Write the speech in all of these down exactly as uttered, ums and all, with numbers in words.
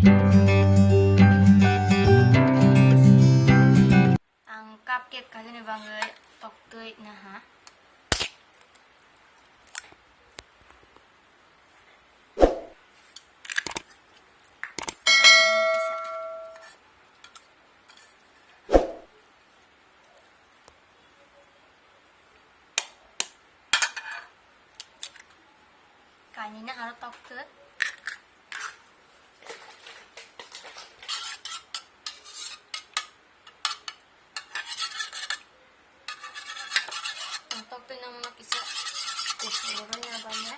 Ang cupcake khainani bagwi toktwi naha. Kainwino aro toktwi. Ang toktwi nangmano kisa kuchuk rwna bagwi.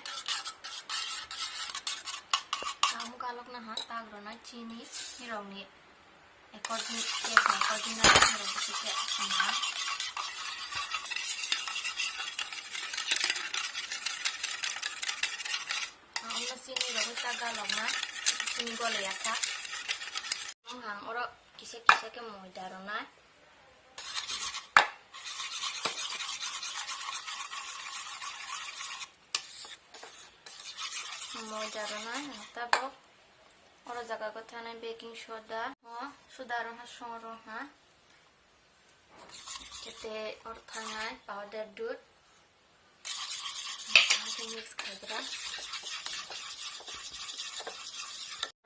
Ang kalokna ha tak rwna chini nirokni. According, cake according na rok kisa ama. Ang chini rok ta galokna, chini gole yasa. Ang oro kisa kisa khe moida rwnai. Moida rwnai, tabuk oro jaga o thanai baking soda, o soda rok ha, song rok ha, tei oro thanai powder dudh, mix khaigra,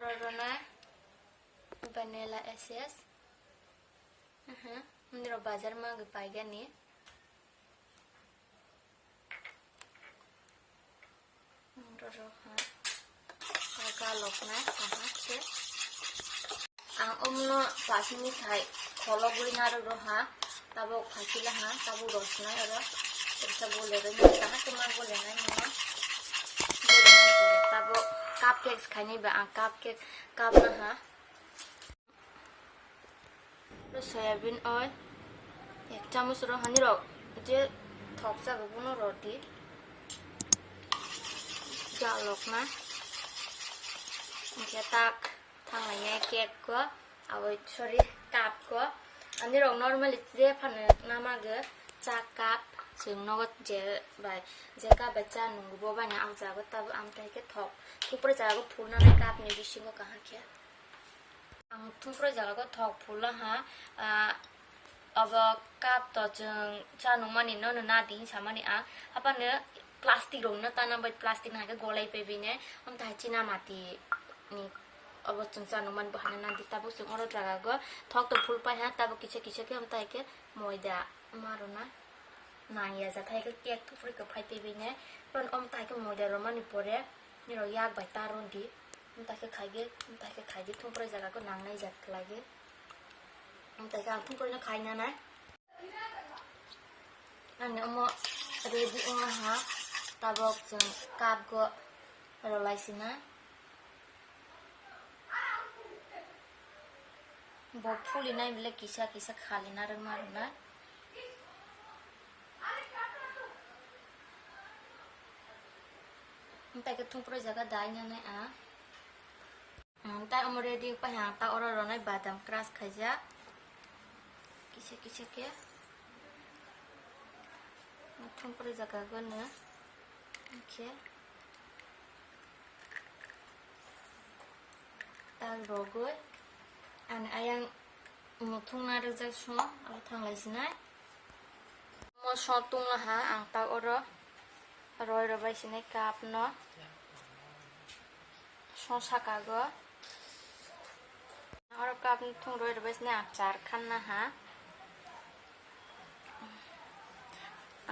oro rwnai vanilla essence, aha, nini rok bazar ma gwi paigani. Roro ha. Kaga lokna kaha khe. Ang umno pas minute hai khologwi narwk rw ha. Tabuk phaikila ha, tabuk rosnai oro. Kaisa bolerwi nai kaha khe ma bolenai nangma. Bolenai khe tabuk cupcakes khainai ba ang cupcake kapna ha. Soyabin oil ek chamuch rw hani rok je thok jago bono rw di. Jalokna. Hingke tak thanglai nai cake ko, abo, sorry, cup ko. Ani rok normally je phano namago cha cup, chwng nogo je bai, je cup bai cha nungo bo bai no ang jago, tabo ang tai khe thok. Thupre jago phulna nai cup ni bisingo kaham khe. Ang thumproi jaga o thok phulna ha, ah, abo cup to chwng cha nungmani no, no na di hinwi samani ang. Haphano plastic rok no tana bai, plastic no hai khe golai pai bini. Amtwi hai china mati ni abo chwng cha nungmani bo hana na di. Tabuk chwng oro jaga o thok to phul pai ha, tabuk kisa kisa khe amtwi hai khe moida ma rwna nang ya, ja thai khe cake thupri kwphai twi bini. Pon amtwi hai khe moida rwmani pore nirok yak bai ta rw di. Amtwi khe khai di, amtwi khe khai di, thumproi jaga o nang nai jat khlai di. Amtwi khe ang thumproi no khai na nai. Ani omo ready wngna ha, tabok chwng cup o rwlai sinai. Bo phuli nai bile kisa kisa khali narwkma rwnai. Amtwi khe thumproi jaga dai nai ang. Ang ta omo ready pai ang ta oro rwnai badam crush khaijak. Kisa kisa khe. Thumproi jaga gwnwi. Hingkhe. Tak rogwi. Ang ayang muthungna rwjak song, abo thanglai sinai. Omo song tungla ha, ang tak oro roi rwbai sinai cup no. Song saka go. Oro cup no thung roi rwbai sinai, ang char khanna ha.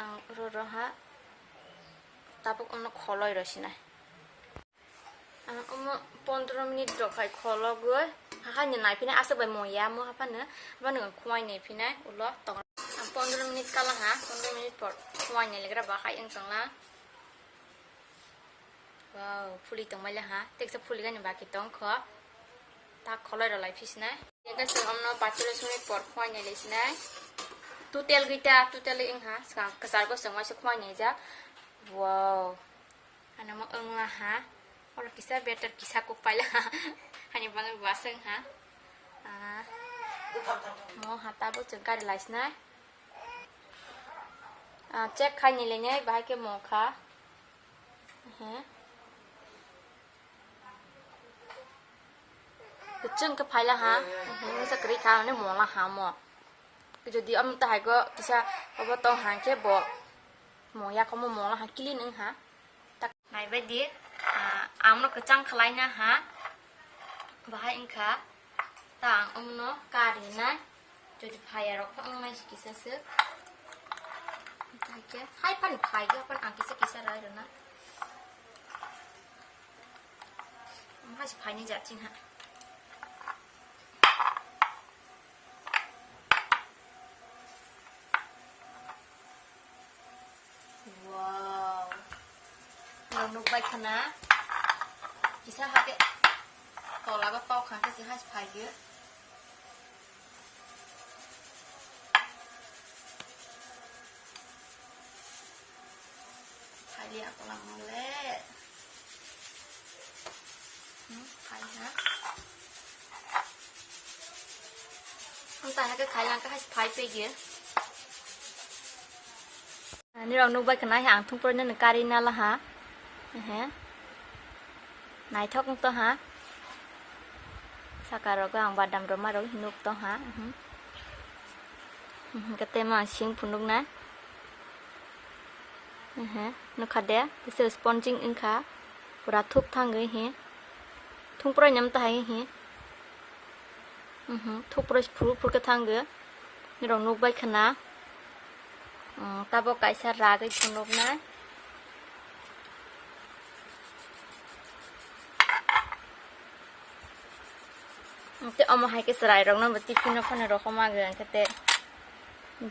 Ang oro ro ha. Tabuk omo kholoi rw sinai. Ang omo pondro minute rok hai khologwi, hakhai ni naiphinai aswk bai moya mo haphano, aboni khwai naiphinai ulo tong. Ang pondro minute kala ha, pondro minute por khwai nailagra ba hai wng tongla. Wow, phuli tongmai la ha, teksa phuli gani baki tongkho. Ta kholoi rw lai phisinai. Ega se omno pachilos minute por khwai nailai sinai. Total gita, total wng ha, swkang kwchar go swngmai se khwai naijak. Wow. Ano mo wngla ha. Oro kisa better kisa kok paila ha. Hani bangwi bo aswk wng ha. Ah. Mo ha tabuk chwng kari lai sinai. Ah, check khai ni lenai bahai khe mo kha. He. Kwchwng khe phaila ha, mungsa kwrwi kha, ani mungla ha mo. Jodi omo tahai go kisa obo tong ha khe bo mung yakomo mungla ha clean wng ha. Tak naibaidi, ah, ang no kwchang khlai na ha, bahai wngkha, ta ang omo no kari nai, jodi phaya rok wng nai kisa se, hai khe hai phani phai khe phano ang kisa kisa rai rwna. Omo hai se phaini jat chini ha. Wow. Norok nukbai khana. Kisa hake tola go tau kha khe se hai se phai khe. Phaili akola mole. Hmm, phai ha. Ang tana ke khai lang ka hai phai pe ge. Ani rok nukbai khana hai ang thung pore nang kari na la ha. Ehe. Naithok wng tong ha. Saka rogo ang badam rwma rok nuk tong ha. Mhm. Mhm, kete ma sing phunuk na. Mhm, nukha de, kisa sponging wngkha. Pura thuk thangwi hi. Thung pore nam tahai hi. Mhm, thuk pore phuru phuru khe thangwi. Nirok nukbai khana. Mm, tabok kaisa ragwi phunuknai. Tei omo hai khe chwrairokno bo tiffin-o phano rohorma gwi ang khe tei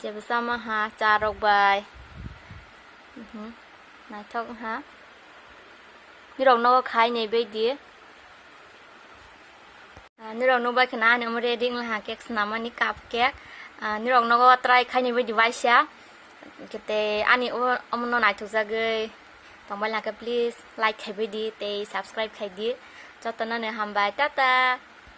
jebo chama ha cha rok bai. Mhm. Naithok wngha. Nirok nogo khai naibai di. Ah, nirok nukbai khana ani omo ready wnglaha cake swnamani cup cake. Ah, nirok nogo try khai naibai di waisa. Kete ani o-, omono naithokjagwi tongbai lakhe please like khaibai di tei subscribe khai di. Jotono no hambai, tata.